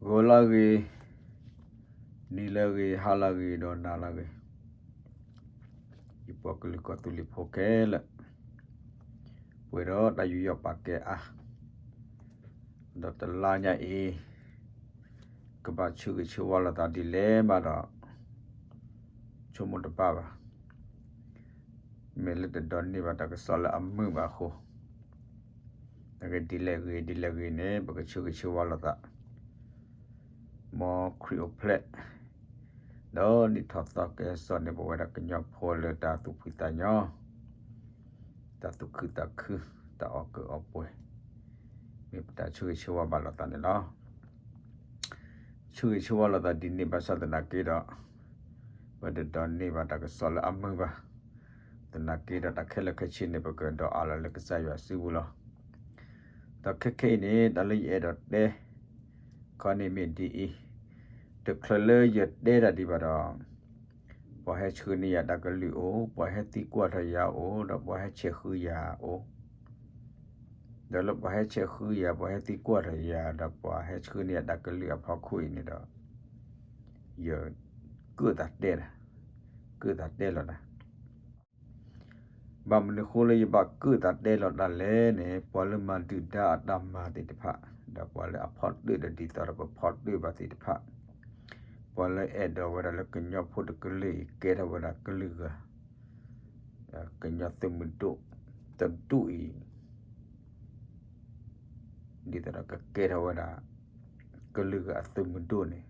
ဂီၤလၢဂ့ၤ, နံၤလၢဂ့ၤ, ဟါလၢဂ့ၤ, ဒီးနၤလၢဂ့ၤ, ယပှၤကလုာ်ကီၢ်သူလ့ၤဖိခဲလၢာ်, ပှဲၤဒီးတၢ်ယူးယီၣ်ပာ်ကဲအါ, ဒီးတလါညါအံၤ ကဘၣ်ဆၢဂ့ၤဆၢဝါလိာ်သးဒ်လဲၣ်ဘၣ်ဒီး ဆိကမိၣ်တဘၣ်ဘၣ်. မ့ၢ်လၢတဒိးန့ၢ်ဘၣ်တၢ်ကစီၣ်လၢအမုာ်ဘၣ်အဃိ, အဂ့ၢ်ဒ်လဲၣ်ဂ့ၤ ဒ်လဲၣ်ဂ့ၤန့ၣ် ပကဆၢဂ့ၤဆၢဝါလိာ်သး, မ်ခရံာ်အိၣ်ဖျဲၣ် ဒီးနံၣ်ထီၣ်သီကဲစီၤန့ၣ် ပဝဲဒၣ်ကညီဖိလၢတၢ်သူၣ်ဖှံသးညီ, တၢ်သူၣ်ခုသးခု, တၢ်အီၣ်ကုၢ်အီပှဲၤ, မ့ၢ်ပတၢ်ဆၢဂ့ၤဆၢဝါဘၣ်လိာ်သးန့ၣ်လီၤ. ဆၢဂ့ၤဆၢဝါလိာ်သးဒ်န့ၣ် ဘၣ်ဆၣ်သနာ်က့ဒီး ပတဒိးန့ၢ်ဘၣ်တၢ်ကစီၣ်လၢအမုာ်ဘၣ်. သနာ်က့ဒီးတၢ်ခဲလၢာ်ခဲဆ့န့ၣ် ပကဒိးအးလီၤလၢကစၢ်ယွၤစုပူၤလီၤ. ဒီးခဲခဲအံၤန့ၣ် တၢ်လၢယအဲၣ်ဒိးတဲ ခီန့ၣ်မ့ၢ်ဒ်အံၤ, တချုးလၢယတဲတၢ်ဒံးဘၣ်ဒီး ပှၤဟဲဆှၢန့ၢ်ယၤတၢ်ကလုၢ်အိၣ်, ပှၤဟဲသံကွၢ်ထီၣ်ယၤအိၣ်, ဒီးပှၤဟဲဆဲးဃုယၤအိၣ်, ဒီးလၢပှၤဟဲဆဲးဃုယၤ, ပှၤဟဲသံကွၢ်ထီၣ်ယၤ, ဒီးပှၤဟဲဆှၢန့ၢ်ယၤတၢ်ကလုၢ်အဖီခိၣ်အံၤန့ၣ်ဒီး ယကၢၣ်သးတဲလီၤ, ကၢၣ်သးတဲလီၤတၢ်. ဘၣ်မနုၤဃိလၢယဘၣ်ကၢၣ်သးတဲလီၤတၢ်လဲၣ်န့ၣ် ပှၤလၢမၤဒုၣ်ဒါအတၢ်မၤသ့ၣ်တဖၣ်, ဒီးပှၤလၢအဖီတၢၣ်ဒီးဒ်သိးဒီးပဖီတၢၣ်ဘၣ်သ့ၣ်တဖၣ်, ပှၤလၢအဲၣ်ဒိးဝဲဒၣ်လၢကညီဖိတကလုာ်အံၤ ကဲထီၣ်ဝဲဒၣ်ကလုာ်ဂၤ ကညီသုးမုၢ်ဒိၣ်တဒူၣ်အံၤ ဒ်သိးဒီးကကဲထီၣ်ဝဲဒၣ် ကလုာ်ဂၤအသုးမုၢ်ဒိၣ်န့ၣ်,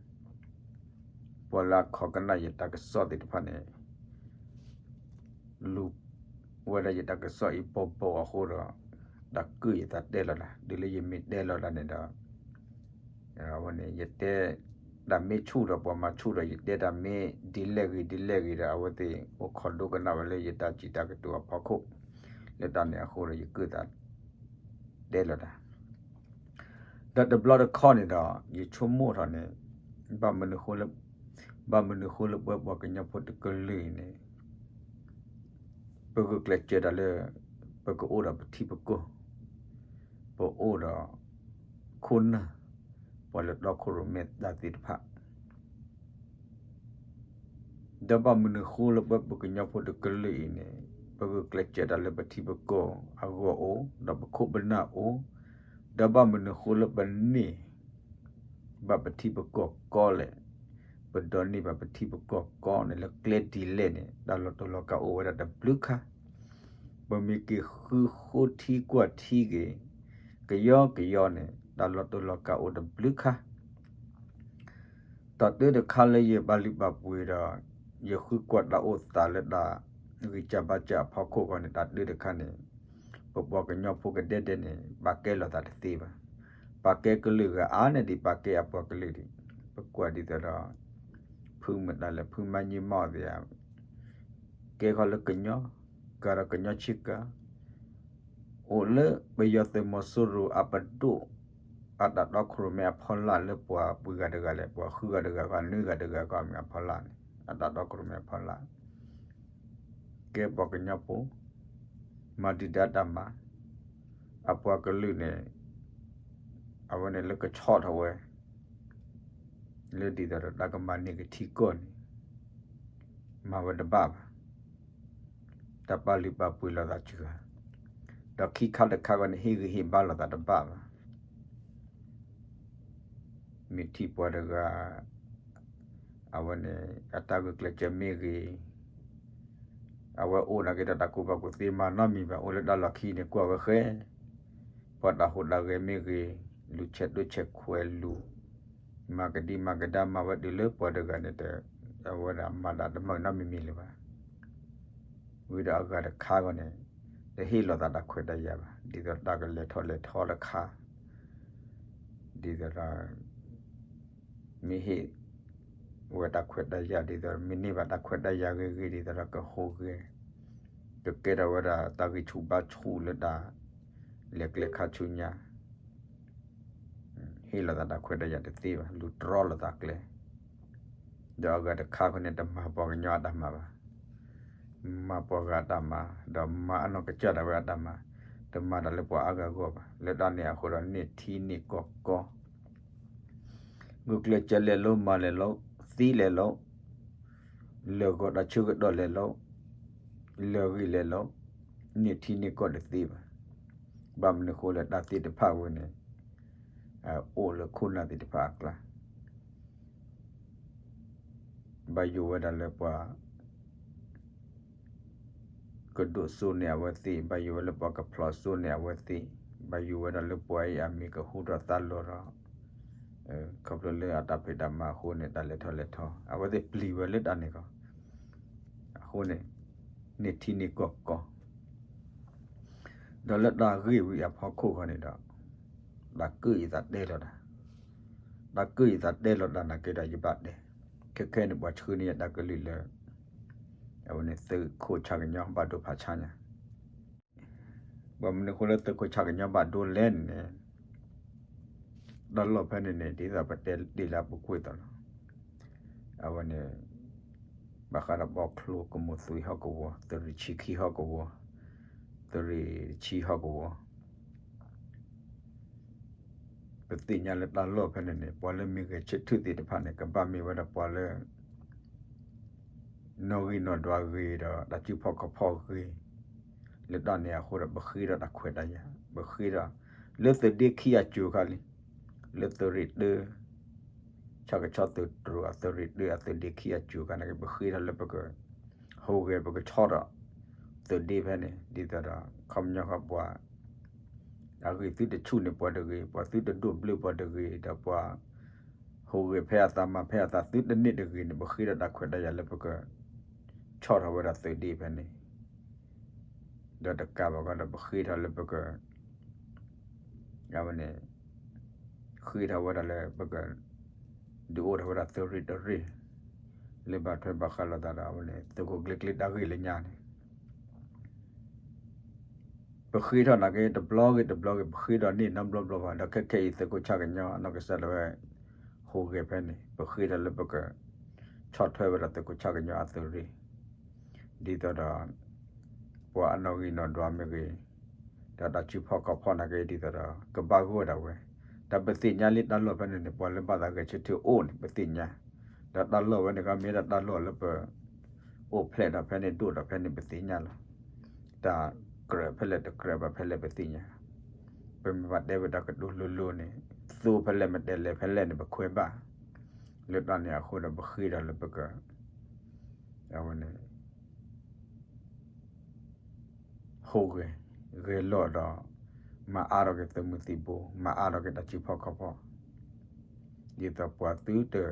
ပှၤလၢအခီကနၣ်ယတၢ်ကစီၣ်သ့ၣ်တဖၣ်န့ၣ် လူၤဝဲဒၣ်ယတၢ်ကစီၣ်အံၤဘိးဘိးအဃိဒီး တၢ်ကၢၣ်ယသးတဲလီၤတၢ်, ဒ်လၢယမ့ၢ်တဲလီၤတၢ်န့ၣ်ဒီး အဝဲန့ၣ် ယတဲတၢ်မ့ၢ်ဆူၣ်ဒီးပှၤမၤဆူၣ်ဒီး ယတဲတၢ်မ့ၢ်ဒ်လဲၣ်ဂ့ၤဒ်လဲၣ်ဂ့ၤဒီး အဝဲသ့ၣ်အိၣ်ခိးဒိကနၣ်ဝဲလၢယတၢ်စံးတၢ်ကတိၤအဖီခိၣ်, လၢတၢ်န့ၣ်အဃိဒီးယကၢၣ်သးတဲလီၤတၢ်. ဒီးတဘျီတခီန့ၣ်ဒီး ယဆိကမိၣ်ထီၣ်န့ၣ် ဘၣ်မနုၤဃိလၢ ဘၣ်မနုၤဃိလၢပဝဲပှၤကညီဖိတကလုာ်အံၤန့ၣ် ပဂုာ်ကျဲးစၢးတၢ်လၢ ပကအိၣ်ဒီးပထံပကီၢ်, ပအိၣ်ဒီးခိၣ်နၢ်, ပှၤလၢတီခိၣ်ရိၣ်မဲတၢ်သ့ၣ်တဖၣ် ဒီးဘၣ်မနုၤဃိလၢပဝဲပှၤကညီဖိတကလုာ်အံၤန့ၣ် ပဂုာ်ကျဲးစၢးတၢ်လၢပထံပကီၢ်အဂီၢ်အိၣ်, ဒီးပခိၣ်ပနၢ်အိၣ်, ဒီးဘၣ်မနုၤဃိလၢပန့ၢ်ဘၣ်ပထံပကီၢ်ကီလဲၣ်, ပဒိးန့ၢ်ဘၣ်ပထံပကီၢ်ကီန့ၣ်လၢကျဲဒ်လဲၣ်န့ၣ် တၢ်လီၤတိၢ်လီၤကးအိၣ်ဝဲဒၣ်တဘျုးခါ, ပမ့ၢ်က့ၤဃုဃိထံကွၢ်ထံဂ့ၤ ကယီကယီန့ၣ် တၢ်လီၤတိၢ်လီၤကးအိၣ်တဘျုးခါ တၢ်တၢတခါလၢယဘၣ်လုၢ်ဘၣ်ပှ့ၤဒီး ယဃုကွၢ်တၢ်အိၣ်သးလၢတၢ်ဂံၢ်စၢ်ဘါစၢ်အဖီခိၣ်ဃီန့ၣ် တၢ်တၢတခါန့ၣ် ပပှၤကညီဖိကဒဲဒဲန့ၣ် ပာ်ကဲလိာ်သးတသ့ဘၣ်. ပာ်ကဲကလုာ်ဂၤအါန့ၢ်ဒံး ပာ်ကဲအပှၤကလုာ်ဒံး, ပကွၢ်ဒ်သိးဒီး ဖုမတၤလဲၣ် ဖုမါညံမီၢ်သ့ၣ်ဧါ ကဲခီလၢကညီ, ကၤဒီးကညီဆ့ကၤ အိၣ်လၢပယီၤသုးမီၤစိရိၤအပဒိၣ် အတၢ်တီခိၣ်ရိၣ်မဲအဖီလာ်လၢပှၤပှဲၤဂၤတဂၤလဲၣ် ပှၤဃုဂၤတဂၤဂီၢ် နွံဂၤတဂၤဂီၢ်မ့ၢ်အဖီလာ်န့ၣ် အတၢ်တီခိၣ်ရိၣ်မဲအဖီလာ် ကဲပှၤကညီဖိ မၤဒုၣ်ဒါတၢ်မၤ အပှၤကလုာ်န့ၣ် အဝဲန့ၣ်လၢကဆီၣ်ထီၣ်ဝဲ လၢဒ်သိးဒီးတၢ်ကမၤန့ၢ်ကထံကီၢ်န့ၣ် မၤဝဲတဘၣ်ဘၣ်. တၢ်ပာ်လုၢ်ပာ်ပှ့ၤလိာ်သးစှၤ, ဒီးခံခါတခါဂီၢ်န့ၣ် ဟ့ၣ်ဂံၢ်ဟ့ၣ်ဘါလိာ်သးတဘၣ်ဘၣ်. မ့ၢ်ထံၣ်ပှၤတဂၤ အဝဲန့ၣ် အတၢ်ဂုာ်ကျဲးစၢးမ့ၢ်ဂ့ၤ, အဝဲအိၣ်နာ်က့ဒီးတၢ်ကူၣ်ဘၣ်ကူၣ်သ့မၤနီတမံၤဘၣ်, အိၣ်လၢတၢ်လီၢ်ခံန့ၣ် ကွၢ်ဝဲဃဲ, ပှၤတၢ်ဟူးတၢ်ဂဲၤမ့ၢ်ဂ့ၤ, လူၤဆဲးဒိၣ်ဆဲးခွဲးလူၤ, မၤကဒံမၤကဒါမၤဝဲတုၤလၢပှၤတဂၤန့ၣ် အဝဲဒၣ်မၤတၢ်တမုာ်နီတမံၤမံၤလၢၤဘၣ်. ဝံၤဒီးအဂၤတခါဂီၢ်န့ၣ် တဟ့ၣ်လိာ်သးတၢ်ခွဲးတၢ်ယာ်ဘၣ်, ဒ်သိးတၢ်ကလဲၤထီၣ်လဲၤထီတခါ ဒ်သိးဒီး မ့ၢ်ဟ့ၣ်ဝဲတၢ်ခွဲးတၢ်ယာ်ဒ်သိး မ့ၢ်န့ၢ်ဘၣ်တၢ်ခွဲးတၢ်ယာ်ဂ့ၤဂ့ၤဒ်သိးဒီးကဟူးဂဲၤ, ကကဲထီၣ်ဝဲဒၣ်တၢ်ဂံၢ်ဆူၣ်ဘါဆူၣ်လၢတၢ် လဲၤကျဲခါဆူညါ ဟ့ၣ်လိာ်သးတၢ်ခွဲးတၢ်ယာ်တသ့ဘၣ်, လူၤတြီလိာ်သးကျဲ, ဒီးအဂၤတခါဃီန့ၣ် တမၤပှၤကညီအတၢ်မၤဘၣ်, မၤပှၤဂၤအတၢ်မၤ, ဒီးမၤအနီၢ်ကစၢ်ဒၣ်ဝဲအတၢ်မၤ, တမၤတၢ်လၢပှၤအါဂၤအဂီၢ်ဘၣ်. လၢတၢ်န့ၣ်အဃိဒီးန့ၢ်ထံန့ၢ်ကီၢ်ကီ ဂုာ်ကျဲးစၢးလဲၤလိၤမၤလဲၤလိၤ, သံလဲၤလိၤ, လၢာ်ဂီၤတၢ်ဆၢကတီၢ်လဲၤလိၤ, လၢာ်ဂံၢ်လဲၤလိၤ, န့ၢ်ထံန့ၢ်ကီၢ်တသ့ဘၣ်. ဘၣ်မနုၤအဃိလဲၣ် တၢ်သ့ၣ်တဖၣ်ဝဲန့ၣ် အိၣ်လၢခိၣ်နၢ်သ့ၣ်တဖၣ်အကျါ ဘၣ်ယိၣ်ဝဲဒၣ်လၢပှၤ ကဒိၣ်စိန့ၢ်အဝဲသ့ၣ်, ဘၣ်ယိၣ်ဝဲလၢပှၤကဖျိးစိန့ၢ်အဝဲသ့ၣ်, ဘၣ်ယိၣ်ဝဲဒၣ်လၢပှၤအံၤအမံၤကဟူထီၣ်သါလီၤဒီး ခီဖျိလၢအတၢ်ဖံးတၢ်မၤအဃိန့ၣ် တၢ်လဲၤထီၣ်လဲၤထီ အဝဲသ့ၣ်ပျံၤဝဲလၢတၢ်န့ၣ်ကီး, အဃိန့ၣ် န့ၢ်ထံန့ၢ်ကီၢ်ကီး ဒီးလၢတၢ်ဂ့ၢ်ဝံၤအဖီခိၣ်ဃီန့ၣ်ဒီး တၢ်ကၢၣ်ယသးတဲလီၤတၢ်, တၢ်ကၢၣ်ယသးတဲလီၤတၢ်နာ်က့ဒီးယဘၣ်တဲ, ခဲခဲန့ၣ် ပှၤဆှၢန့ၢ်ယတၢ်ကလုၢ်လၢ အဝဲန့ၣ်သုးခိၣ်ဆၣ်ကညီဘၣ်ဒိဖးဆါညါ, ဘၣ်မနုၤအဃိလၢသုးခိၣ်ဆၣ်ကညီဘၣ်ဒိလဲၣ်န့ၣ် တၢ်လီၢ်ဖဲန့ၣ်န့ၣ် ဒ်သိးပတဲတ့ၢ်လၢအပူၤကွံာ်အသိးလီၤ. အဝဲန့ၣ် ဘၣ်ဃးဒီးဘီချိကမိၣ်သွံၣ်ဟီၣ်ကဝီၤ, သုးရ့ၣ်ဆံခံဟီၣ်ကဝီၤ, သုးရ့ၣ်တဆံဟီၣ်ကဝီၤ, ပသ့ၣ်ညါလၢတၢ်လီၢ်ဖဲန့ၣ်န့ၣ် ပှၤလၢမ့ၢ်ဂဲၤဆၢထၢၣ်သ့ၣ်တဖၣ်န့ၣ် ကဘၣ်မ့ၢ်ဝဲဒၣ်ပှၤလၢ နီၣ်ဂံၢ်နီၣ်ဒွးဂ့ၤဒီး တၢ်စုဖီၣ်ခီၣ်ဖီၣ်ဂ့ၤ, လၢတၢ်န့ၣ်အဃိဒီး ပဃ့ဒီးတၢ်ခွဲးတၢ်ယာ်, ပဃ့ဒီး လၢသုးဒ့ခံအစၢၤခါလံ, လၢသုးရ့ၣ်တၢ, ဆၣ်ကဆီသုးတြိၤအသုးရ့ၣ်တၢ အသုးဒ့ခံအစၢၤခါန့ၣ် ပဃ့ထီၣ်လၢပက ဟူးဂဲၤ ပကဆီထီၣ် သုးဒ့ဖဲန့ၣ် ဒ်သိးဒီး ခီပညီဃီပှၤ အဂ့ၢ်သုတဆူၣ်န့ၢ်ပှၤတဂ့ၤ, ပှၤသုတဒိးဘျၢပှၤတဂ့ၤ, ဒီးပှၤ ဟူးဂဲၤဖဲအသးမၤဖဲအသးသုတန့ၢ်တဂ့ၤန့ၣ် ပဃ့ဒီးတၢ်ခွဲးတၢ်ယာ်လၢပက ဆီထီၣ်ဝဲဒၣ်သုးဒ့ဖဲန့ၣ်, ဒီးတကးဘၣ်ဃီဒီးပဃ့ထီၣ်လၢပက အဝဲန့ၣ် ဃ့ထီၣ်ဝဲဒၣ်လၢပက ဒုးအိၣ်ထီၣ်ဝဲဒၣ်သုးရ့ၣ်တရ့ၣ် လၢဘၣ်ထွဲဘၣ်ဃးလိာ်သးဒီးအဝဲန့ၣ် သုးခိၣ်ကျ့ကျ့တၢ်ဂ့ၢ်လၢညါန့ၣ် ပဃ့ထီၣ်နာ်က့ တဘျီဂ့ၤတဘျီဂ့ၤ ပဃ့ဒီးန့ၢ်နီတဘျီဘျီဘၣ်, ဒီးခဲခဲအံၤသုးခိၣ်ဆၣ်ကညီအနီၢ်ကစၢ်ဒၣ်ဝဲ ဟူးဂဲၤဖဲန့ၣ် ပဃ့ထီၣ်လၢပက ဆီၣ်ထွဲဝဲဒၣ်သုးခိၣ်ဆၣ်ကညီအသုးရ့ၣ် ဒ်သိးဒီး ပှၤအနီၣ်ဂံၢ်နီၣ်ဒွးမ့ၢ်ဂ့ၤ, ဒီးတၢ်စုဖီၣ်ခီၣ်ဖီၣ်နာ်က့ ဒ်သိးဒီး ကဘၣ်ဂီၢ်ဒၣ်ဝဲ, တၢ်ပသ့ၣ်ညါလံတၢ်လီၢ်ဖဲန့ၣ်န့ၣ် ပှၤလၢဘၣ်သးဂဲၤဆၢထၢၣ်အိၣ်န့ၣ် ပသ့ၣ်ညါ, ဒီးတၢ်လီၢ်ဝဲန့ၣ်ကမ့ၢ်ဒၣ်တၢ်လီၢ်လၢပ အိၣ်ဖျဲၣ်ဒီးဖဲန့ၣ် ဒိၣ်ဒီးဖဲန့ၣ် ပသ့ၣ်ညါလီၤ. တၢ်ကြၢးဖဲလဲၣ်တကြၢးဘၣ်ဖဲလဲၣ်ပသ့ၣ်ညါ, ပမ့ၢ်ဘၣ်တဲဝဲတၢ်ကတိၤလိၤလိၤန့ၣ် သိဖဲလဲၣ်မ့ၢ်တဲလဲၤဖဲလဲၣ်န့ၣ် ပခွဲးဘၣ်, လၢတၢ်န့ၣ်အဃိဒီး ပဃ့ဒီးလၢပက အဝဲန့ၣ် ဟူးဂဲၤ ဂဲၤလိာ်ဒီး မၤအါထီၣ်က့ၤသုးမုၢ်သံၣ်ဘိ မၤအါထီၣ်က့ၤတၢ်စုဖီၣ်ခီၣ်ဖီၣ်, ဒ်သိးပှၤသုတ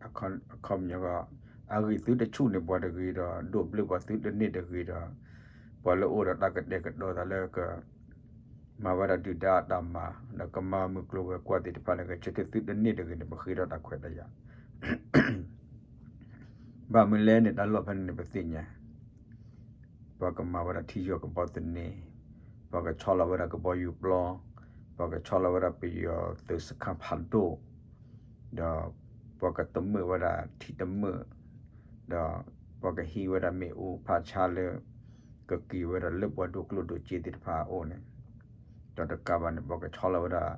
အခီပညီ အဂ့ၢ်သုတဆူၣ်န့ၢ်ပှၤတဂ့ၤဒီး ဒိးဘျၢပှၤသုတန့ၢ်တဂ့ၤဒီး ပှၤလၢအိၣ်ဒီးတၢ်ကတဲာ်ကတီၤသးလၢက မၤဝဲဒၣ်ဒုၣ်ဒါအတၢ်မၤ ဒီးကမၤမုၢ်ကျိၤဝဲၤကွာ်သ့ၣ်တဖၣ်န့ၣ် ဂဲၤဆၢထၢၣ်သုတန့ၢ်တဂ့ၤန့ၣ် ပဃ့ထီၣ်တၢ်ခွဲးတၢ်ယာ် ဘၣ်မနုၤလဲၣ်န့ၣ် တၢ်လီၢ်ဖဲန့ၣ်န့ၣ် ပသ့ၣ်ညါ ပှၤကမၤဝဲဒၣ်ထံယီၤကဘီသန့, ပှၤကဆီလီၤဝဲဒၣ်ကဘီယူၤပျီ, ပှၤကဆီလီၤဝဲဒၣ်ပယီၤသုးစခန်းဖးဒိၣ်, ဒီးပှၤကတမၢၣ်ဝဲဒၣ်ထံတမၢၣ်, ဒီးပှၤကဟံးဝဲဒၣ်မ့ၣ်အူဖးဆါလၢ ကက့ၤဝဲဒၣ်လၢပှၤဒိၣ်ကျိၣ်ဒိၣ်စ့သ့ၣ်တဖၣ်အအိၣ်န့ၣ်, ဒီးတကးဘၣ်န့ၣ် ပှၤကဆီလီၤဝဲဒၣ်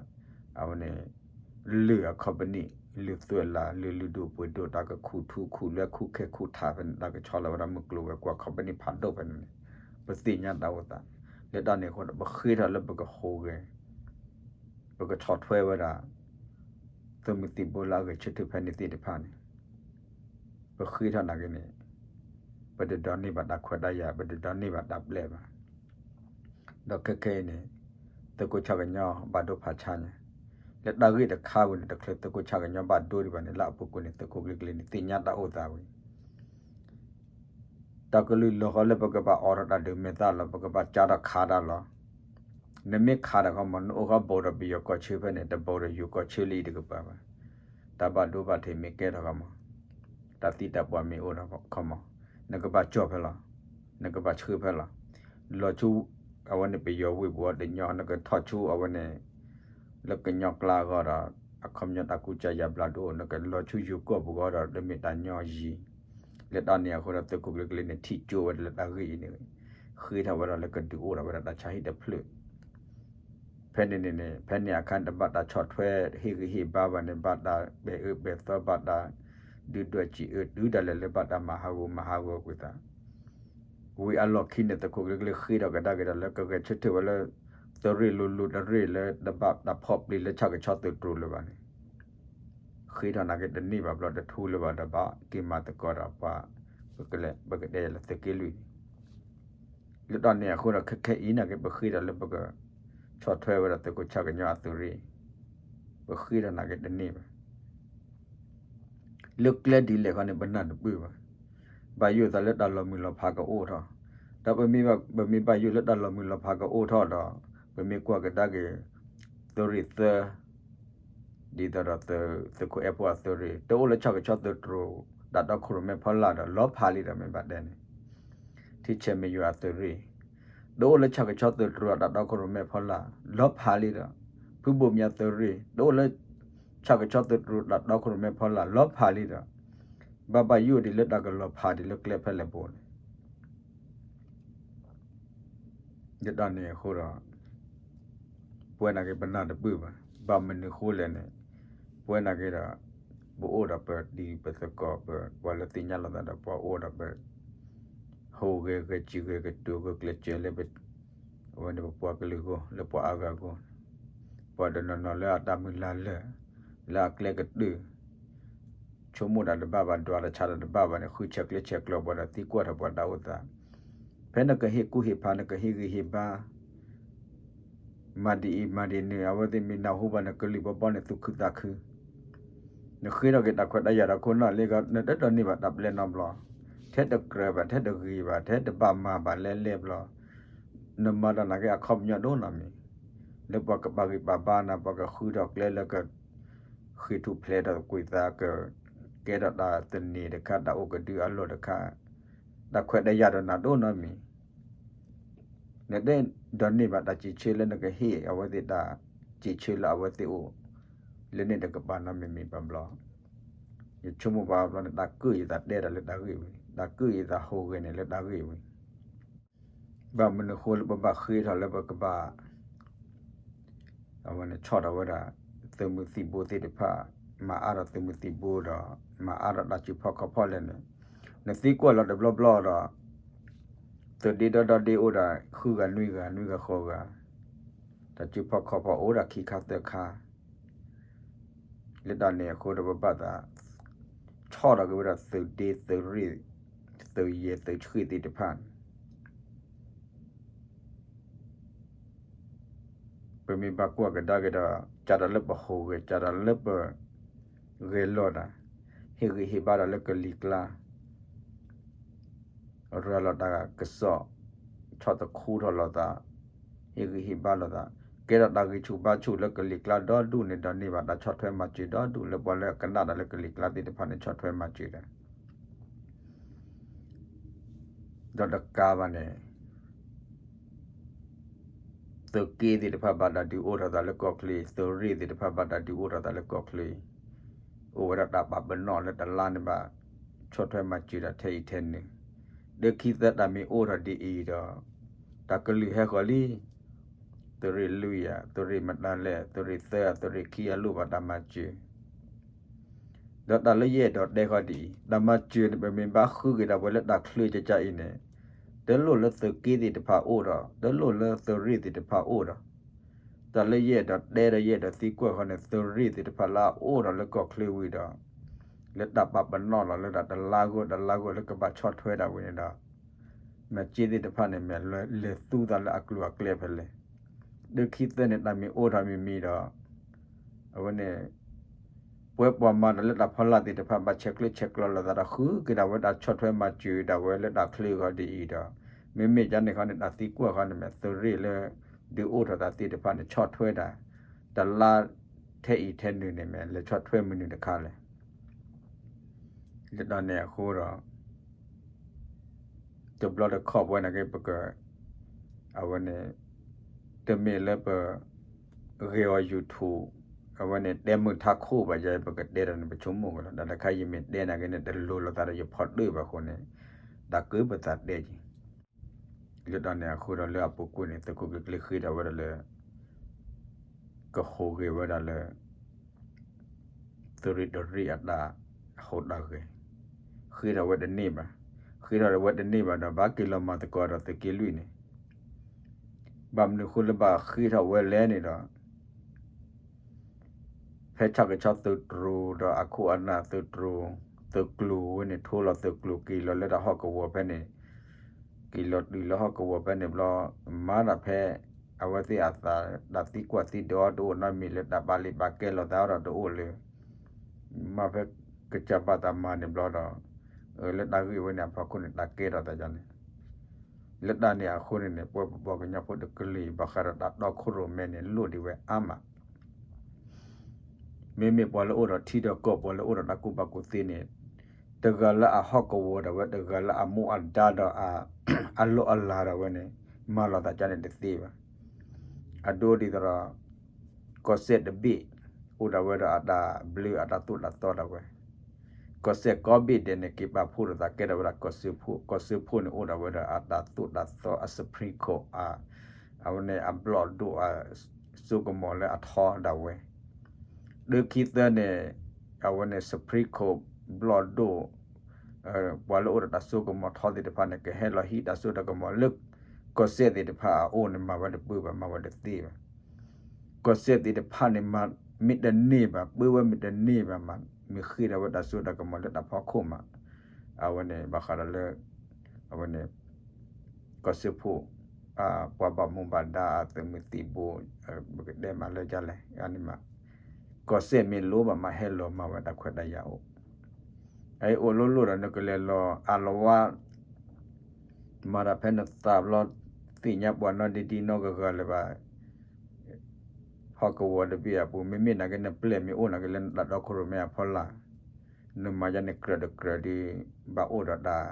အဝဲန့ၣ် လၢၢ်အခီပနံၣ် လၢၢ်သွဲၣ်လး လၢၢ်လုၢ်ဒိၣ်ပှ့ၤဒိၣ် တၢ်ကခူၣ်ထူခူၣ်လွဲခူၣ်ခဲခူၣ်ထးဖဲန့ၣ် တၢ်ကဆီလီၤဝဲဒၣ်မုၢ်ကျိၤဝဲၤကွာ် ခီပနံၣ်ဖးဒိၣ်ဖဲန့ၣ်န့ၣ် ပသ့ၣ်ညါတၢ်အိၣ်သး, လၢတၢ်န့ၣ်အဃိဒီး ပဃ့ထီၣ်လၢပကဟူးဂဲၤ ပကဆီၣ်ထွဲဝဲဒၣ် သုးမုၢ်သံၣ်ဘိလၢအဂဲၤဆၢထၢၣ်ဖဲန့ၣ်သ့ၣ်တဖၣ်န့ၣ် ပဃ့ထီၣ်နာ်က့န့ၣ် ပတဒိးန့ၢ်ဘၣ်တၢ်ခွဲးတၢ်ယာ် ပတဒိးန့ၢ်ဘၣ်တၢ်ပျဲဘၣ်. ဒီးခဲခဲအံၤန့ၣ် သုးခိၣ်ဆၣ်ကညီဘၣ်ဒိဖးဆါညါ, လၢတၢ်ဂ့ၢ်တခါဝံၤန့ၣ် တချုးသုးခိၣ်ဆၣ်ကညီဘၣ်ဒိဒံးဘၣ်န့ၣ် လၢအပူၤကွံာ်န့ၣ် သုးခိၣ်ကျ့ကျ့န့ၣ် သ့ၣ်ညါတၢ်အိၣ်သးဝံၤ တၢ်ကလုၢ်လီၤဃီလၢပကဘၣ်အိးထီၣ်တၢ်ဒုးမဲာ်သၣ်လီၤ ပကဘၣ်ကၢ်ထီၣ်ခးတၢ်လီၤ. နမ့ၢ်ခးတၢ်ခီမး နအိၣ်ဃီဘိးဒီးပယီၤကီၢ်ဆၢဖဲန့ၣ် တဘိးဒီးယိၤကီၢ်ဆၢလၢအံၤတကပၤဘၣ်. တၢ်ဘၣ်ဒိဘၣ်ထံးမ့ၢ်ကဲထီၣ်ခီမး တၢ်သံတၢ်ပှၢ်မ့ၢ်အိၣ်ထီၣ်ခီမး နကဘၣ်ကၠီၣ်ဖဲလီၤ, နကဘၣ်ဆှၢဖဲလီၤ. လီၤဆူ အဝဲန့ၣ်ပယီၤဝ့ၢ်ပူၤအီၤတညီ နကထီၣ်ဆူအဝဲန့ၣ် လၢကညီကျါအဂီၢ်ဒီး အခီပညီတၢ်ကူစါယါဘျါတအိၣ် နကလီၤဆူယိၤကီၢ်ပူၤအဂီၢ်ဒီး တမ့ၢ်တၢ်ညီယံၤ လၢတၢ်န့ၣ်အဃိဒီး သုးခိၣ်ကျ့ကျ့န့ၣ် ထံၣ်ကၠိဝဲဒၣ်လၢတၢ်ဂ့ၢ်အံၤန့ၣ် ဃ့ထီၣ်ဝဲဒၣ်လၢကဒုးအိၣ်ထီၣ်ဝဲဒၣ်တၢ်ဆါဟံၣ်တဖျၢၣ် ဖဲန့ၣ်န့ၣ်န့ၣ် ဖဲန့ၣ်အခါန့ၣ် တဘၣ်တၢ်ဆီၣ်ထွဲဟ့ၣ်ဂံၢ်ဟ့ၣ်ဘါဘၣ်န့ၣ် ဘၣ်တၢ်ပဲာ်အၢပဲာ်သီ ဘၣ်တၢ်ဒုၣ်ဒွဲၣ်စံးအၢ တုၤဒၣ်လဲာ်လၢဘၣ်တၢ်မၤဟးဂီၤမၤဟးဂီၤကွံာ်သး ဝံၤအလီၢ်ခံန့ၣ် သုးခိၣ်ကျ့ကျ့ဃ့ထီၣ်ကဒါက့ၤဒီးလၢကဂဲၤဆၢထၢၣ်ဝဲလၢ သုးရ့ၣ်လိၤလိၤတရ့ၣ်လၢတဘၣ်တၢ်ဖီၣ်ပျံၤလၢဆၣ်ကဆီသုးတြိၤလၢၤဘၣ်န့ၣ် ဃ့ထီၣ်နာ်က့တန့ၢ်ဘၣ်ဘျီ တထူလၢၤဘၣ်ဒီးဘၣ်က့ၤမၤသကိးဒီးပှၤ ပကလဲၤ ပကတဲလၢသုးက့လွံၢ်န့ၣ် လၢတၢ်န့ၣ်အဃိဒီး ခဲခဲအံၤနာ်က့ ပဃ့ဒီးလၢပက ဆီၣ်ထွဲဝဲဒၣ်သုးခိၣ်ဆၣ်ကညီအသုးရ့ၣ် ပဃ့ဒီးနာ်က့တန့ၢ်ဘၣ် လၢကျဲဒ်လဲၣ်ခီန့ၣ် ပနၢ်တပၢၢ်ဘၣ်. ဘၣ်ယိၣ်သးလၢတၢ်လီၤမုၢ်လီၤဖးကအိၣ်ထီၣ်, ဒီးပမ့ၢ်ဘၣ်ယိၣ်လၢတၢ်လီၤမုၢ်လီၤဖးကအိၣ်ထီၣ်ဒီး ပမ့ၢ်ကွၢ်ကဒါက့ၤ သုးရ့ၣ်သၢ ဒ်သိးဒီး သုးခိၣ်အဲၣ်ဖိအသုးရ့ၣ် တအိၣ်လၢဆၣ်ကဆီသုးတြိၤ တၢ်တီခိၣ်ရိၣ်မဲဖီလာ်ဒီး လီၤဖးလံဒီး မ့ၢ်ဘၣ်တဲန့ၣ် ထံဆဲးမ့ၢ်ယွၤအသုးရ့ၣ် တအိၣ်လၢဆၣ်ကဆီသုးတြိၤအတၢ်တီခိၣ်ရိၣ်မဲဖီလာ် လီၤဖးလံဒီး ဖုဘိၣ်မၠးသုးရ့ၣ် တအိၣ်လၢ ဆၣ်ကဆီသုးတြိၤတၢ်တီခိၣ်ရိၣ်မဲဖီလာ် လီၤဖးလံဒီး ဘၣ်ဘၣ်ယိၣ်ဒ်လၢတၢ်ကလီၤဖးဒ်လၢကျဲဖဲလဲၣ်ဘိန့ၣ် ဒ်တၢ်န့ၣ်အဃိဒီး ပဝဲနာ်က့ပနၢ်တပၢၢ်ဘၣ်. ဘၣ်မနုၤဃိလဲၣ်န့ၣ် ပဝဲနာ်က့ဒီး ပအိၣ်ဒီးပဒံပသကိး ပပှၤလၢသ့ၣ်ညါလိာ်သးဒီးပှၤအိၣ်ဒီးပ ဟူးဂဲၤဂဲၤစံးဂဲၤကတိၤဂဲၤကျဲးစၢးလၢပ အဝဲန့ၣ်ပပှၤကလုာ်အဂီၢ် လၢပှၤအါဂၤအဂီၢ် ပှၤတနီၤနီၤလၢအတၢ်မုၢ်လၢ်လၢာ် လၢအကျဲကတၢၢ် ဆိကမိၣ်တၢ်တဘၣ်ဘၣ် ဒွးတၢ်ဆါတၢ်တဘၣ်ဘၣ်န့ၣ် ဃုဆဲးကျၢဆဲးကျိးပှၤဒီး သံကွၢ်ထီၣ်ပှၤတၢ်အိၣ်သး ဖဲနကဟ့ၣ်ကူၣ်ဟ့ၣ်ဖး နကဟ့ၣ်ဂံၢ်ဟ့ၣ်ဘါ မၤဒ်အံၤမၤဒ်နုၤ အဝဲသ့ၣ်မ့ၢ်နၢ်ဟူဘၣ်နကလုၢ်ဘီဘီန့ၣ် သူၣ်ခုသးခု နဃ့ထီၣ်က့ၤတၢ်ခွဲးတၢ်ယာ်ဒီးခိၣ်နၢ်လံ နတဒိးန့ၢ်ဘၣ်တၢ်ပျဲနီတဘျီ ထဲတကြၢးဘၣ် ထဲတဂ့ၤဘၣ် ထဲတဘၣ်မၤဘၣ်လဲၣ်လဲၣ်ဘျီ နမၤတၢ်နာ်က့အခီပညီဒိၣ်နီတမံၤ လၢပှၤကပာ်ဂံၢ်ပာ်ဘါနၤ ပှၤကဃုထီၣ်ကျဲလၢက ဃ့ၢ်ထူၣ်ဖျဲးထီၣ်ကွံာ်သး ကကဲထီၣ်တၢ်သန့ၤတခါ တၢ်အိၣ်ကဒုအလီၢ်တခါ တၢ်ခွဲးတၢ်ယာ်ဒီးနၤဒိၣ်နီတမံၤ နတဒိးန့ၢ်ဘၣ်တၢ်စံးဆၢလၢနကဟ့ၣ်အဝဲသ့ၣ်တၢ်စံးဆၢလၢအဝဲသ့ၣ်အိၣ် လၢန့ၣ်တကပၤနီတမံၤမံၤဘၣ်ဘျီ ယဆိကမိၣ်ဘၣ်ဘျီန့ၣ် တၢ်ကုၢ်ယသးတဲတၢ်လၢတၢ်ဂ့ၢ်ဝံၤ တၢ်ကုၢ်ယသးဟူးဂဲၤန့ၣ်လၢတၢ်ဂ့ၢ်ဝံၤ ဘၣ်မနုၤဃိလၢပဘၣ်ဃ့ထီၣ်လၢပကဘၣ် အဝဲန့ၣ်ဆီၣ်ထီၣ်ဝဲဒၣ် သုးမုၢ်သံၣ်ဘိသ့ၣ်တဖၣ် မၤအါထီၣ်သုးမုၢ်သံၣ်ဘိဒီး မၤအါထီၣ်တၢ်စုဖီၣ်ခီၣ်ဖီၣ်လဲၣ်န့ၣ် နသံကွၢ်လီၤတဘျီဘျီဒီး သုးဒ့ဒီဒီဒ့အိၣ်ဒီး ဃုဂၤနွံဂၤ နွံဂၤဃိးဂၤ တၢ်စုဖီၣ်ခီၣ်ဖီၣ်အိၣ်ဒီးခံခါသၢခါ လၢတၢ်န့ၣ်အဃိဒီးပဘၣ်သး ဆီၣ်ထီၣ်က့ၤဝဲဒၣ်သုးဒ့သုးရ့ၣ် သုးယဲၢ်သုးဆှ့ၣ်သ့ၣ်တဖၣ်န့ၣ် ပမ့ၢ်ဘၣ်ကွၢ်ကဒါက့ၤဒီး ကဒီးလၢပဟူးဂဲၤ ကဒီးလၢပ ဂဲၤလိာ်တၢ် ဟ့ၣ်ဂံၢ်ဟ့ၣ်ဘါဒီးလၢကလံၤကျါ ရၤလီၤတၢ်ကစီၣ် ဆီၣ်သခူထီၣ်လိာ်သး ဟ့ၣ်ဂံၢ်ဟ့ၣ်ဘါလိာ်သး ကဲထီၣ်တၢ်ဂံၢ်ဆူၣ်ဘါဆူၣ်လၢကလံၤကျါဒီဒူၣ်န့ၣ်ဒီးန့ၢ်ဘၣ်တၢ်ဆီၣ်ထွဲမၤစၢၤဒီဒူၣ် လၢပှၤလၢအကနၣ်တၢ်လၢကလံၤကျါသ့ၣ်တဖၣ်န့ၣ် ဆီၣ်ထွဲမၤစၢၤတၢ် ဒီးတကးဘၣ်န့ၣ် သုးက့သ့ၣ်တဖၣ်ဘၣ်တၢ်ဒုးအိၣ်ထီၣ်သးလၢကီၢ်ချၢ သုးရ့ၣ်သ့ၣ်တဖၣ်ဘၣ်တၢ်ဒုးအိၣ်ထီၣ်သးလၢကီၢ်ချၢ အိၣ်ဝဲဒၣ်တၢ်ပာ်ပနီၣ်လၢတလါန့ၣ်ဘၣ် ဆီၣ်ထွဲမၤစၢၤတၢ်ထဲအံၤထဲနုၤ ဒီးခံသၢတၢ်မ့ၢ်အိၣ်ထီၣ်ဒ်အံၤဒီး တၢ်ကလုၢ်ဟဲဃီၤလံ သုးရ့ၣ်လွံၢ်ဧါ သုးရ့ၣ်မတၤလဲၣ် သုးရ့ၣ်သၢ သုးရ့ၣ်ခံအလိၣ်ဘၣ်တၢ်မၤစၢၤ ဒီးတၢ်လၢယအဲၣ်ဒိးတဲဃီဒ်အံၤ တၢ်မၤစၢၤန့ၣ် ပမ့ၢ်ဘၣ်ဃုက့ၤဒၣ်ဝဲလၢတၢ်ချၢကကါအံၤန့ၣ် တလိၣ်လၢသုးက့သ့ၣ်တဖၣ်အိၣ်ဒီး တလိၣ်လၢသုးရ့ၣ်သ့ၣ်တဖၣ်အိၣ်ဒီး တၢ်လၢယအဲၣ်ဒိးတဲဒီးယအဲၣ်ဒိးသံကွၢ်ဃီန့ၣ် သုးရ့ၣ်သ့ၣ်တဖၣ်လၢအအိၣ်ဒီးလၢကီၢ်ချၢဝံၤဒီး လၢတၢ်ပာ်ပနီၣ်လီၤလၢတၢ်တလါဂီၢ်တလါဂီၢ်လၢကဘၣ်ဆီၣ်ထွဲဒၣ်ဝဲန့ၣ်ဒီး မ့ၢ်က့သ့ၣ်တဖၣ်န့ၣ် မ့ၢ်လဲၤသူသးလၢအကျိၤအကျဲဖဲလဲၣ် ဒီးခံသၢန့ၣ် တၢ်မ့ၢ်အိၣ်ထီၣ်မံၤမံၤဒီး အဝဲန့ၣ် ပှၤပှၤမၤတၢ်လၢတၢ်ဖီလာ်သ့ၣ်တဖၣ် ဘၣ်ဆဲးကျၢဆဲးကျိးလိာ်သးဒီးဃုက့ၤဒၣ်ဝဲတၢ်ဆီၣ်ထွဲမၤစၢၤဒၣ်ဝဲလၢတၢ်ချၢဃီဒ်အံၤဒီး မ့မ့ၢ်ကန့ၣ်ဃီန့ၣ် တၢ်သံကွၢ်ဃီန့ၣ်မ့ၢ် သုးရ့ၣ်လၢ ဒုးအိၣ်ထီၣ်သးသ့ၣ်တဖၣ်န့ၣ် ဆီၣ်ထွဲဒၣ် တလါထဲအံၤထဲနုၤန့ၣ်မ့ၢ် လဲၤဆီၣ်ထွဲမနုၤတခါလဲၣ် လၢတၢ်န့ၣ်အဃိဒီး တဘျီတခီၣ်ပဝဲန့ၣ်က့ ပက အဝဲန့ၣ် တမ့ၢ်လၢပ ဂ့ၤအီၤ YouTube အဝဲန့ၣ် တဲမုာ်ထါခိၣ်ဘၣ်ယဲ ပကတဲဒီးန့ၣ် ပဆိကမိၣ်က့ၤလီၤ တၢ်တခါယမ့ၢ်တဲန့ၣ်က့န့ၣ် တလိၤလိာ်သးဒီးယဖီတၢၣ်ဘၣ်အဃိန့ၣ် တၢ်ကၢပသးတဲက့ၤ လၢတၢ်န့ၣ်အဃိဒီးလၢအပူၤကွံာ်န့ၣ် သုးခိၣ်ကျ့ကျ့ဃ့ထီၣ်ဝဲဒၣ်လၢ ကဟူးဂဲၤဝဲဒၣ်လၢ သုးရ့ၣ်တရ့ၣ်အတၢ်ဟူးတၢ်ဂဲၤ, ဃ့ထီၣ်ဝဲတန့ၢ်ဘၣ်. ဃ့ထီၣ်ဝဲတန့ၢ်ဘၣ်ဒီး ဘၣ်က့ၤလီၤမၤသကိးဒီးသုးက့လွံၢ်န့ၣ်, ဘၣ်မနုၤဃိလၢဘၣ်ဃ့ထီၣ်ဝဲလဲၣ်န့ၣ်ဒီး ဖဲဆၣ်ကဆီသုးတြိၤဒီးအခိၣ်အနၢ် သုးတြိၤ သုးကျိၤဝဲန့ၣ် ထိလီၤသုးကျိၤက့ၤလီၤလၢတၢ်ဟီၣ်ကဝီၤဖဲန့ၣ်, က့ၤလီၤတုၤလၢဟီၣ်ကဝီၤဖဲန့ၣ်ဘျီ, မၤတၢ်ဖဲ အဝဲသ့ၣ်အသး တၢ်သံကွၢ်သံဒိးတအိၣ်နီတမံၤ လၢတၢ်ပာ်လံာ်ပာ်ကဲလိာ်သးဒီးတအိၣ်လၢ မ့ၢ်ဖဲကစၢ်ဘၣ်တၢ်မၤန့ၣ်ဘျီဒီး, လၢတၢ်ဂ့ၢ်ဝဲန့ၣ်အဖီခိၣ်န့ၣ် တၢ်ကဲထီၣ်သးန့ၣ်, လၢတၢ်န့ၣ်အဃိန့ၣ်န့ၣ် ပဝဲပပှၤကညီဖိတကလုာ်အံၤ ဘၣ်ဃးဒီးတၢ်တီခိၣ်ရိၣ်မဲန့ၣ် လိၣ်ဒံးဝဲအါမး. မ့မ့ၢ်ပှၤလၢအိၣ်ဒီးထံဒီးကီၢ် ပှၤလၢအိၣ်ဒီးတၢ်ကူၣ်ဘၣ်ကူၣ်သ့န့ၣ်, တဂၤလၢအဟီၣ်ကဝီၤဒၣ်ဝဲ တဂၤလၢအမူအဒါဒီး အလီၢ်အလၤဒၣ်ဝဲန့ၣ် မၤလိာ်သးကန့ၣ်တသ့ဘၣ်. အဒိဒ်သိးဒီး ကီၢ်စဲၣ်တဘ့ၣ် အိၣ်ဒၣ်ဝဲဒီးအတၢ်ဘျၢအတၢ်သိၣ်တၢ်သီဒၣ်ဝဲ, ကီၢ်စဲၣ်ကိးဘ့ၣ်ဒဲးန့ၣ် က့ၤပာ်ဖှိၣ်လိာ်သးကဲထီၣ်ဝဲဒၣ်ကီၢ်စၢဖှိၣ်, ကီၢ်စၢဖှိၣ်န့ၣ် အိၣ်ဒၣ်ဝဲဒီးအတၢ်သိၣ်တၢ်သီအ Supreme Court အဝဲန့ၣ်အဘျီၣ်ဒိၣ်အစိကမီၤလၢအထီဒၣ်ဝဲ, တုၤခံသၢန့ၣ် အဝဲန့ၣ် Supreme Court ဘျီၣ်ဒိၣ် ပှၤလၢအိၣ်ဒီးတၢ်စိကမီၤထီသ့ၣ်တဖၣ်န့ၣ် ကဟဲလီၤဟံးတၢ်စိတၢ်ကမီၤလၢ ကီၢ်စဲၣ်သ့ၣ်တဖၣ်အအိၣ်န့ၣ် မၤဝဲတပၢၢ်ဘၣ် မၤဝဲတသ့ဘၣ်. ကီၢ်စဲၣ်သ့ၣ်တဖၣ်န့ၣ် မၤမ့ၢ်တန့ၢ်ဘၣ် ပၢဝဲမ့ၢ်တန့ၢ်ဘၣ်မး မ့ၢ်ဃ့ထီၣ်ဝဲတၢ်စိတၢ်ကမီၤလၢတၢ်ဖီခိၣ်မး, အဝဲန့ၣ် ဘၣ်ဃးဒီးလၢ အဝဲန့ၣ် ကီၢ်စၢဖှိၣ် ပှၤဘၣ်မူဘၣ်ဒါအသုးမုၢ်သံၣ်ဘိ ပကတဲမးလၢယလဲၣ်န့ၣ်မး, ကီၢ်စဲၣ်မ့ၢ်လိၣ်ဘၣ်မး ဟဲလီၤမၤဝဲတၢ်ခွဲးတၢ်ယာ်အိၣ်, အအိၣ်လိၣ်လိၣ်ဒီးနကလဲၤလီၤအလဝါ မၤတၢ်ဖဲနသးဘျီ သ့ၣ်ညါပှၤနီတဒံနီတဂၤဂၤလၢၤဘၣ်. ဟီၣ်ကဝီၤတဘ့ၣ်အပူၤ မ့မ့ၢ်နာ်က့နပျဲၢ်မ့ၢ်အိၣ်နာ်က့လၢနတၢ်တီခိၣ်ရိၣ်မဲအဖီလာ် နမၤယါန့ၣ်ကြၢးတကြၢးဒီး ဘၣ်အိၣ်ဒီးတၢ်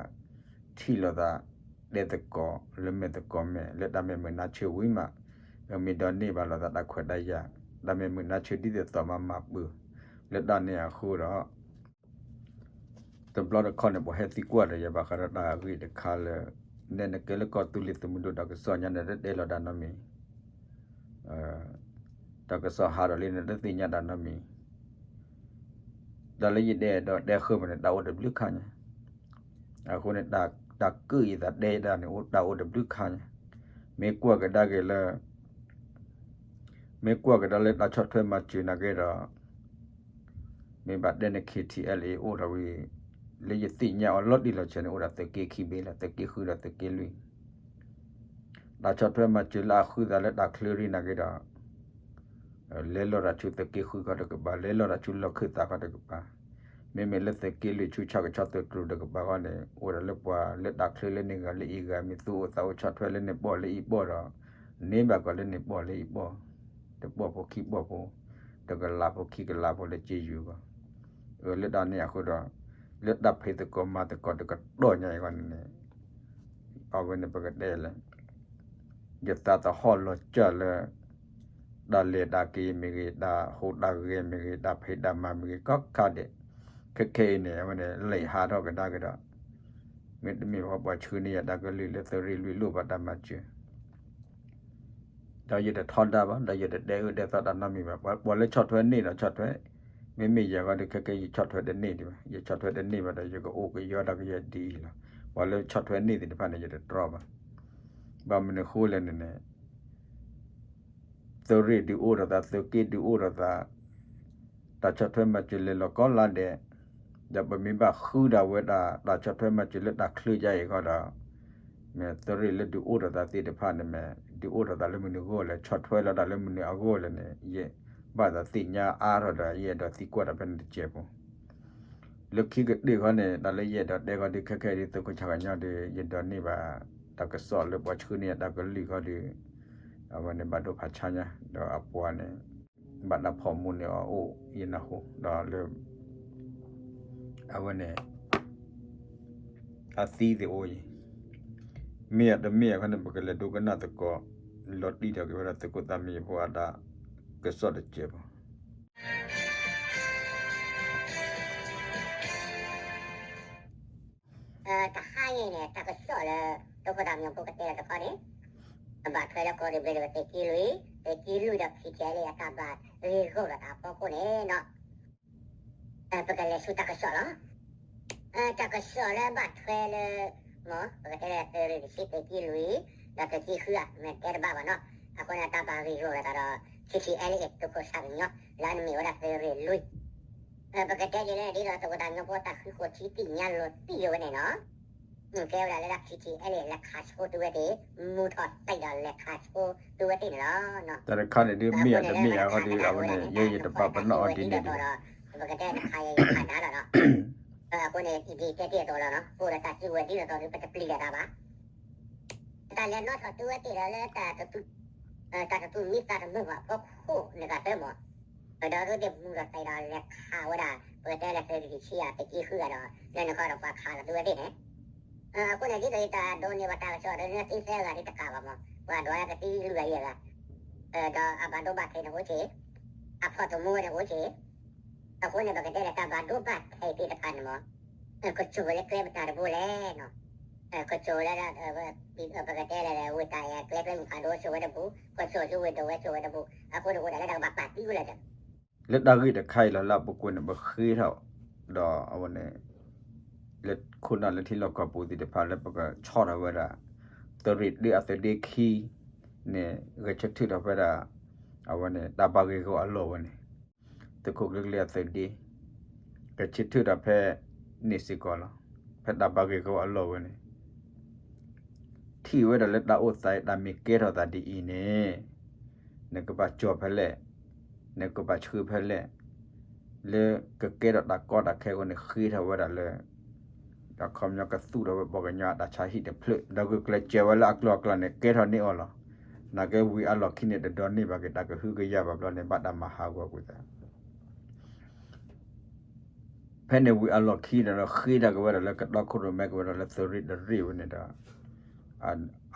ထံၣ်လိာ်သး တဲသကိးလၢမဲာ်သကိးမဲာ် လၢတၢ်မဲာ်မုာ်နါဆၢဝံၤမး, မ့ၢ်ဒိးန့ၢ်ဘၣ်လိာ်သးတၢ်ခွဲးတၢ်ယာ် တၢ်မဲာ်မုာ်နါဆၢဒ်သိးသိးမၤမၤပၢၤ လၢတၢ်န့ၣ်အဃိဒီး တဘျီတခီၣ်န့ၣ် ပှၤဟဲသံကွၢ်ဒီးယၤဘၣ်ဃးဒီးတၢ်ဂ့ၢ်တခါလၢ နဲနကဲလၢကီၢ်သူလ့ၤသုးမုၢ်ဒိၣ်တၢ်ကစီၣ်ညါန့ၣ် တတဲလီၤတၢ်နီတမံၤ တၢ်ကစီၣ်ဟးထီၣ်လံန့ၣ် တသ့ၣ်ညါတၢ်နီတမံၤ, တၢ်လၢယတဲဒီးတဲဃုာ်မးန့ၣ် တၢ်အိၣ်တဘျုးခါညါ, အဃိန့ၣ် တၢ်ကၢၣ်ယသးတဲတၢ်န့ၣ် တၢ်အိၣ်တဘျုးခါညါ, မ့ၢ်ကွၢ်ကဒါက့ၤလၢ မ့ၢ်ကွၢ်ကဒါလၢတၢ်ဆီၣ်ထွဲမၤစၢၤနာ်က့ဒီး မ့ၢ်ဘၣ်တဲန့ၣ် KTLA အိၣ်ထီၣ်ဝံၤ လၢယသ့ၣ်ညါအီၤလီၤတံၢ်လီၤဆဲးန့ၣ် အိၣ်ဒီးသုးက့ခံဘ့ၣ်လီၤ သုးက့ဃုဒီးသုးက့လွံၢ်, တၢ်ဆီၣ်ထွဲမၤစၢၤလၢအဃုသးလၢတၢ်ချၢရံၣ်နာ်က့ဒီး လဲၤလီၤတၢ်ဆူသုးက့ဃုခီတကပၤ လဲၤလီၤတၢ်ဆူလီၢ်ခၢၣ်သးခီတကပၤ, မ့မ့ၢ်လၢသုးက့လွံၢ်ဆူဆၣ်ကဆီသုးတြိၤတကပၤဃီန့ၣ် အိၣ်ဒီးလၢပှၤလၢတၢ်ချၢလၢန့ၣ်ဂၤလၢအံၤဂၤ မ့ၢ်သူအိၣ်သးအိၣ်ဆီၣ်ထွဲလၢန့ၣ်ပီၢ်လၢအံၤပီၢ်ဒီး န့ၢ်ဘၣ်ကီးလၢန့ၣ်ပီၢ်လၢအံၤပီၢ်, တပီၢ်ဖိခံပီၢ်ဖိ, တကလးဖိခံကလးဖိလၢက့ယုၢ်ဂီၢ်, လၢတၢ်န့ၣ်အဃိဒီး လၢတၢ်ဖံးသကိးမၤသကိးတကတီၢ်ညါအံၤဂီၢ်န့ၣ်န့ၣ် အဝဲန့ၣ်ပကတဲလဲၣ် ယသးသဟီၣ်လီၤစၢ်လၢ တၢ်လဲၤတၢ်က့ၤမ့ၢ်ဂ့ၤ တၢ်ဟူးတၢ်ဂဲၤမ့ၢ်ဂ့ၤ တၢ်ဖံးတၢ်မၤမ့ၢ်ဂ့ၤ ကီခါဒဲး, ခဲခဲအံၤန့ၣ် အဝဲန့ၣ် လဲၤဟးထီၣ်ကဒါက့ၤဒီး မ့တမ့ၢ်ပှၤပှၤဆှၢန့ၢ်ယၤတၢ်ကလုၢ်လၢသုးရ့ၣ်လွံၢ်လိၣ်ဘၣ်တၢ်မၤစၢၤ ဒီးယတထီဒါဘၣ် ဒီးယတတဲအၢတဲသီတၢ်နီတမံၤဘၣ်. ပှၤလၢဆီၣ်ထွဲန့ၢ်ဒီးဆီၣ်ထွဲ, မ့မ့ၢ်ယၤဂီၢ်ဒီး ခဲခဲယဆီၣ်ထွဲတန့ၢ်ဒံးဘၣ်, ယဆီၣ်ထွဲတန့ၢ်ဘၣ်ဒီး ယကအိၣ်ကယီတၢ်ကယဲၢ်ဒ်အံၤလီၤ. ပှၤလၢဆီၣ်ထွဲန့ၢ်သ့ၣ်တဖၣ်န့ၣ် ယတတြီဘၣ်. ဘၣ်မနုၤဃိလဲၣ်န့ၣ်န့ၣ် သုးရ့ၣ်ဒုးအိၣ်ထီၣ်သး သုးက့ဒုးအိၣ်ထီၣ်သး, တၢ်ဆီၣ်ထွဲမၤစၢၤလဲၤလီၤကီလါဒဲး, ဒီးပမ့ၢ်ဘၣ်ဃုဒၣ်ဝဲဒၣ် တၢ်ဆီၣ်ထွဲမၤစၢၤလၢတၢ်ချၢယါအံၤဃီဒီး မ့ၢ်သုးရ့ၣ်လၢဒုးအိၣ်ထီၣ်သးသ့ၣ်တဖၣ်န့ၣ် မ့ၢ်ဒုးအိၣ်ထီၣ်သးလၢမနုၤအဂီၢ်လဲၣ်, ဆီၣ်ထွဲလီၤတၢ်လၢမနုၤအဂီၢ်လဲၣ်န့ၣ် ယဘၣ်သးသ့ၣ်ညါအါထီၣ်ဒီး ယအဲၣ်ဒိးသံကွၢ်တၢ်ဖဲန့ၣ်တစဲးဖိ လၢခံကတၢၢ်ခီန့ၣ် တၢ်လၢယအဲၣ်ဒိးတဲခီဒီး ခဲခဲအံၤဒုး သုးခိၣ်ဆၣ်ကညီဒီး ယဒိးန့ၢ်ဘၣ် တၢ်ကစီၣ်လၢပှၤဆှၢန့ၢ်ယၤတၢ်ကလုၢ်ခီဒီး အဝဲန့ၣ်ဘၣ်ဒိဖးဆါညါ ဒီးအပှၤန့ၣ် ဘၣ်တၢ်ဖီၣ်မူန့ၢ်အီၤအိၣ်ယနၢ်ဟူ ဒီးလၢ အဝဲန့ၣ် အသံသ့ၣ်အိၣ်အံၤ မ့ၢ်အတမ့ၢ်အခီန့ၣ် ပကလဲၤဒိကနၣ်သကိး လီၤတံၢ်ထီၣ်က့ၤဝဲဒၣ်သုးခိၣ်သးမံယဖိအတၢ်ကစီၣ်တစဲးဖိ တဟါအံၤန့ၣ် တၢ်ကစီၣ်လၢ သုးခိၣ်သးမံဖိကတဲလီၤတခီန့ၣ် အဘၣ်ထွဲလၢကီၢ်ရ့ၣ်ဘျ့ၣ်ဒီးသုးက့လွံၢ် သုးက့လွံၢ်ဒီး ခံထံအဲလ့ၣ် အတၢ်ဘၣ်ဂ့ၢ်ဂီၢ်လိာ်သးအဖီခိၣ်န့ၣ်နီၤ ပကလဲၤဆူတၢ်ကစီၣ်လီၤ. တၢ်ကစီၣ်လၢဘၣ်ထွဲလၢ မ်ပကတဲလၢသုးရ့ၣ်တဆံ သုးက့လွံၢ် ဒီးသုးက့ဃုဧါ မ့ၢ်တဲတဘၣ်ဘၣ်နီၤ. အဃိန့ၣ် တၢ်ဘၣ်ဂ့ၢ်ဂီၢ်လိာ်သးဒီး ခံထံအဲလ့ၣ် သုးခိၣ်ဆၣ်ကညီ လၢအမ့ၢ်ဝဲဒၣ်သုးရ့ၣ်လွံၢ် ပကတဲဒ်လဲၣ် ဒ်သိးသုးခိၣ်သးကညီဖိတၢ်ဃုဃိးထံသ့ၣ်ညါလိာ်သံဝဲန့ၣ်နီၤ ကဲဝဲဒၣ်လၢဒၣ် ခံထံအဲလ့ၣ် လဲၤခးဆိသုဝဲသ့ၣ် မူထီၣ်သံဒီးလဲၤခးဆိသုဝဲသ့ၣ်န့ၣ်လီၤ. တၢ်တခါန့ၣ်ဒုးမ့ၢ်အတမ့ၢ်အဃိဒီး အဝဲန့ၣ် ယဲယတပာ်ပနီၣ်အီၤဒ်န့ၣ်ဒံးဘၣ်. ပကတဲတခါယဲယခးနၤလီၤနီၤ. အဃိန့ၣ် ဒ်တဲတ့ၢ်အသိးလီၤနီၤ အိၣ်ဒီးတၢ်စုကဝဲၤဒ်သိးသိးဒီး ပတပျံၤလိာ်သးဘၣ် တၢ်လဲၤနီၣ်ထီၣ်သုဝဲသ့ၣ်ဒီးလၢ တၢ်တသူၣ်မံသးတမုာ်ဘၣ်အဖီခိၣ်န့ၣ် ကသၢမီၢ် ဒီးသုဝဲသ့ၣ်မူထီၣ်သံဒီးလဲၤခးဝဲဒၣ် ပကတဲလၢသုးရ့ၣ်တဆံဧါ သုးက့ဃုဂၤဒီး လၢန့ၣ်ခီဒီးပှၤခးလီၤသုဝဲသ့ၣ်န့ၣ် အဃိန့ၣ် ဒ်သိးယတၢ်ဒိးန့ၢ်ဘၣ်တၢ်ကစီၣ်ဒီး နသံသၢဂၤဒ်တကးဘၣ်မီၢ် ပှၤဒွးကသံလွံၢ်ဂၤယဲၢ်ဂၤ ဒီးအဘၣ်ဒိဘၣ်ထံးန့ၣ်အိၣ်က့ၤ အဖီၣ်သမူဝဲန့ၣ်အိၣ်က့ၤ အဃိန့ၣ် ပကတဲလၢတၢ်ဘၣ်ဒိဘၣ်ထံးသ့ၣ်တဖၣ်န့ၣ်မီၢ် ကစိာ်ဝဲလၢကျဲမတၤတဘိလဲၣ်နီၤ. ကစိာ်ဝဲလၢ ပကတဲလၢ ဝ့ၢ်တၢ်အဲၣ်ကျဲကျဲမုၢ်ဖးဒိၣ်စိာ်ဝဲတပူၤ ကစိာ်ဆူဝ့ၢ်ဒဝဲၢ်စိာ်ဝဲတပူၤ အဃိန့ၣ်အိၣ်ဒၣ်လၢတၢ်ကဘၣ်ပာ်သံဝဲလၢာ်ဒီး လၢတၢ်ဂ့ၢ်တခါအံၤလီၤ လၢအပူၤကွံာ်န့ၣ် ပဃ့ထီၣ် ဒီးအဝဲန့ၣ် လၢခိၣ်နၢ်လၢထံလီၢ်ကီၢ်ပူၤသ့ၣ်တဖၣ်လၢပကဆီၣ်ထီၣ်ဝဲဒၣ် သုးရ့ၣ်ဒ့အသုးဒ့ခံန့ၣ် ဂဲၤဆၢထၢၣ်ထီၣ်ဖဲဒၣ် အဝဲန့ၣ် တၢ်ဘၣ်ဂ့ၢ်ဂီၢ်အလီၢ်ဝဲန့ၣ် သုးခိၣ်ကျ့ကျ့အသုးဒ့ ဂဲၤဆၢထၢၣ်ထီၣ်ဖဲန့ၣ်စ့ၢ်ကီးလီၤ. ဖဲတၢ်ဘၣ်ဂ့ၢ်ဂီၢ်အလီၢ်ဝဲန့ၣ် ထံၣ်ဝဲဒၣ်လၢတၢ်အိၣ်သးအံၤ တၢ်မ့ၢ်ကဲထီၣ်သးဒ်အံၤန့ၣ် နကဘၣ်ကၠီၣ်ဖဲလဲၣ်, နကဘၣ်ဆှၢဖဲလဲၣ်, လၢကကဲထီၣ်တၢ်ကီတၢ်ခဲအဃိန့ၣ် ဃ့ထီၣ်ဝဲဒၣ်လၢ အခီပညီကသူၣ်ထီၣ်ဝဲပှၤကညီအတၢ်ဆါဟံၣ်တဖျၢၣ် ဒီးဂုာ်ကျဲးစၢးဝဲလၢအကျိၤအကျဲန့ၣ် ကဲထီၣ်န့ၢ်အီၤလီၤ. နာ်က့ဝံၤအလီၢ်ခံန့ၣ် တဒိးန့ၢ်ဘၣ်က့ၤတၢ်ကဟုကယာ်ဘၣ်ဘျီန့ၣ် ဘၣ်တၢ်မၤဟးဂီၤကွံာ်သး ဖဲန့ၣ်ဝံၤအလီၢ်ခံဒီး ဃ့ထီၣ်က့ၤဝဲဒၣ်လၢကတီခိၣ်ရိၣ်မဲက့ၤဝဲဒၣ်လၢသုးရ့ၣ်တရ့ၣ်ဝဲန့ၣ်ဒီး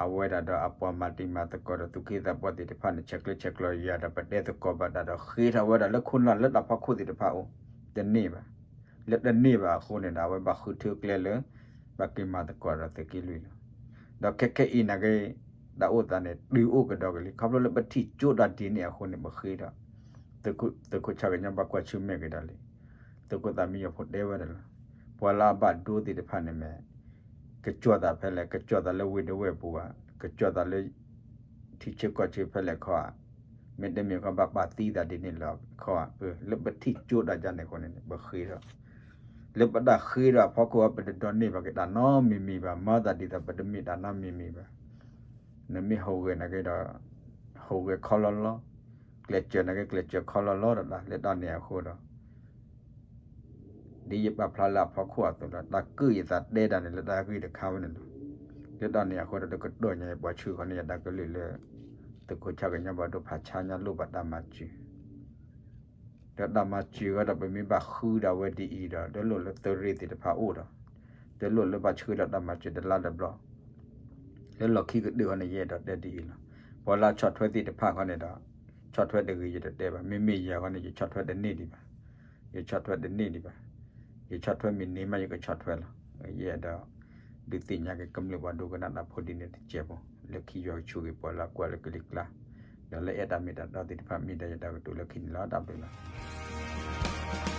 အဝဲဒၣ်ဒီးအပှၤမၤတံၤမၤသကိးဒီးသူၣ်က့သးပှၢ်သ့ၣ်တဖၣ်န့ၣ် ဆဲးကျၢဆဲးကျိးယၤဒီး ပတဲသကိးဘၣ်တၢ်ဒီး ဃ့ထီၣ်ဝဲဒၣ်လၢခိၣ်နၢ်လၢတၢ်ဖီခိၣ်သ့ၣ်တဖၣ်အအိၣ် တန့ၢ်ဘၣ်. လၢတန့ၢ်ဘၣ်အဃိန့ၣ်ဒီး အဝဲဘၣ်ဃုထၢကျဲလၢ ဘၣ်က့ၤမၤသကိးဒီးသုးက့လွံၢ်လီၤ. ဒီးခဲခဲအံၤနာ်က့ တၢ်အိၣ်သးန့ၣ် တုၤအိၣ်ကဒီးက့ၤလံ ခီဖျိလၢပထံၣ်ကၠိတၢ်ဒ်န့ၣ်အဃိန့ၣ် ပဃ့ဒီး သုးခိၣ်ဆၣ်ကညီဘၣ်ကွၢ်ဆၢၣ်မဲာ်က့ၤဒီးလံ. သုးခိၣ်သးမံယီၤဖိတဲဝဲဒၣ်လီၤ. ပှၤလၢအဘၣ်ဒိသ့ၣ်တဖၣ်န့ၣ်မ့ၢ် ကကၠီၣ်သးဖဲလဲၣ်, ကကၠီၣ်သးလၢဝ့ၢ်ဒဝဲၢ်ပူၤဧါ, ကကၠီၣ်သးလၢ ထံဆၢကီၢ်ဆၢဖဲလဲၣ်ခီဧါ, မ့တမ့ၢ်ခီဘၣ်ပာ်သံသးဒ်န့ၣ်လီၤခီဧါ, လၢပထံၣ်ကၠိတၢ်ဒ်န့ၣ်အဃိန့ၣ် ပဃ့ဒီး လၢပတၢ်ဃ့ဒီးအဖီခိၣ် ပတဒိးန့ၢ်ဘၣ်က့ၤတၢ်နီတမံၤမံၤဘၣ်, မၤသးဒ်သိးပတမ့ၢ်တၢ်နီတမံၤမံၤဘၣ်. နမ့ၢ်ဟူးဂဲၤနာ်က့ဒီး ဟူးဂဲၤခီလီၤလီၤ, ကျဲးစၢးနာ်က့ ကျဲးစၢးခီလီၤလီၤဒီး လၢတၢ်န့ၣ်အဃိဒီး ဒ်ယပာ်ဖျါလၢအဖီခိၣ်အသိးလီၤ. တၢ်ကၢၣ်ယသးတဲတၢ်န့ၣ်လၢတၢ်ဂ့ၢ်တခါဝဲန့ၣ်လီၤ. လၢတၢ်န့ၣ်အဃိဒီး တကတီၢ်ညါ ပှၤဆှၢဃီန့ၣ် ယတၢ်ကလုၢ်လၢ သုးခိၣ်ဆၣ်ကညီဘၣ်ဒိဖးဆါညါလိၣ်ဘၣ်တၢ်မၤစၢၤ ဒီးတၢ်မၤစၢၤဝဲဒီး ပမ့ၢ်ဘၣ်ဃုဒၣ်ဝဲဒ်အံၤဒီး တလိၣ်လၢသုးရ့ၣ်သ့ၣ်တဖၣ်အိၣ်ဒီး တလိၣ်လၢဘၣ်ဆှၢဒီးတၢ်မၤစၢၤတလါတဘျီ လၢလီၢ်ခံကတၢၢ်ဃီန့ၣ် ယအဲၣ်ဒိးတဲဒ်အံၤလီၤ. ပှၤလၢဆီၣ်ထွဲသ့ၣ်တဖၣ်ဃီန့ၣ်ဒီး ဆီၣ်ထွဲတဂ့ၤ ယတတဲဘၣ်. မ့မ့ၢ်ယၤဃီန့ၣ် ယဆီၣ်ထွဲတန့ၢ်ဒံးဘၣ်. ယဆီၣ်ထွဲတန့ၢ်ဒံးဘၣ်. ယဆီၣ်ထွဲမ့ၢ်န့ၢ်မး ယကဆီၣ်ထွဲလီၤ. ယအဲၣ်ဒိး ဒုးသ့ၣ်ညါက့ၤကမျၢၢ်ပှၤဒိကနၣ်တၢ်ဖိဒ်န့ၣ်တစဲးဖိ လၢခံယွၤကဆိၣ်ဂ့ၤပှၤလၢအကွၢ်လၢကလံၤကျါ ဒီးလၢအဲၣ်တၢ်မ့ၢ်တၢ်တီသ့ၣ်တဖၣ် မ့ၢ်ဒၣ်ယတၢ်ကတိၤလၢခံန့ၣ်လီၤ. တၢ်ဘျုးလီၤ.